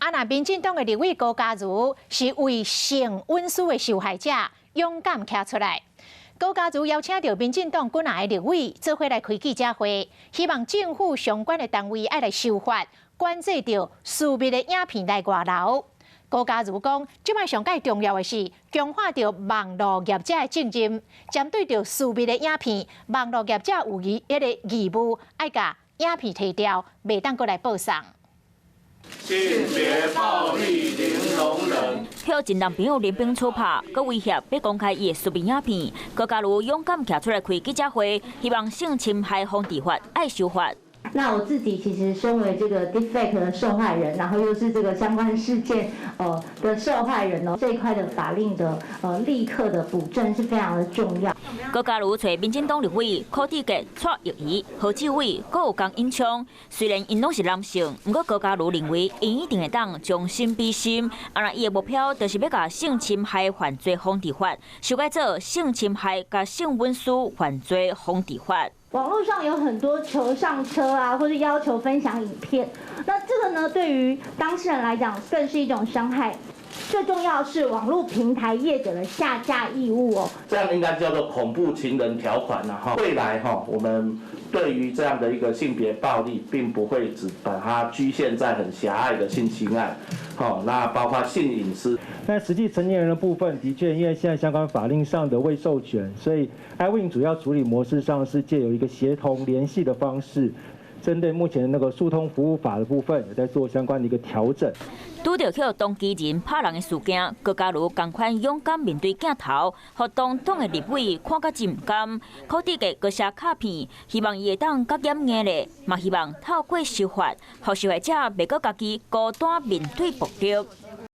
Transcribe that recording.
啊，若民進黨的立委高嘉瑜是為性隱私的受害者勇敢徛出來。高嘉瑜邀請著民進黨幾若个立委做伙來開記者會，希望政府相關的單位愛來修法，管制著私密的影片來外流。高嘉瑜講，這擺上蓋重要的是強化著網路業者的責任，針對著私密的影片，網路業者有彼个義務愛共影片提掉，袂當閣來播送。性別暴力零容忍。予前男朋友林秉樞拍，閣威脅欲公開伊的私密影片，高嘉瑜勇敢徛出來開記者會，希望性侵害防治法愛修法。那我自己其實身為這個 deepfake 的受害人，然後又是這個相關事件的受害人哦，這一塊的法令的立刻的補正是非常的重要。高嘉瑜揣民進黨立委柯志杰、蔡易餘、何志偉，閣有江永昌。雖然𪜶攏是男性，毋過高嘉瑜認為，𪜶一定會當將心比心。啊，若伊的目標就是欲共性侵害犯罪防治法修改做性侵害佮性隱私犯罪防治法。網絡上有很多求上車啊，或者要求分享影片，那這個呢，對於當事人來講更是一種傷害。最重要是網絡平台業者的下架義務哦。這樣應該叫做恐怖情人條款啦。哈，未來哈，我們對於這樣的一個性別暴力，並不會只把它局限在很狹隘的性侵案，好，那包括性隱私。那實際成年人的部分，的確因為現在相關法令上的未授權，所以 iWin 主要處理模式上是借由一個協同聯繫的方式，針對目前那個數通服務法的部分，也在做相關的一個調整。拄著予同居人拍人的事件，高嘉瑜仝款勇敢面對鏡頭，予同黨的立委看甲真毋甘。柯志杰閣寫卡片，希望伊會當較減壓力，嘛希望透過修法，予受害者袂閣家己孤單面對暴力。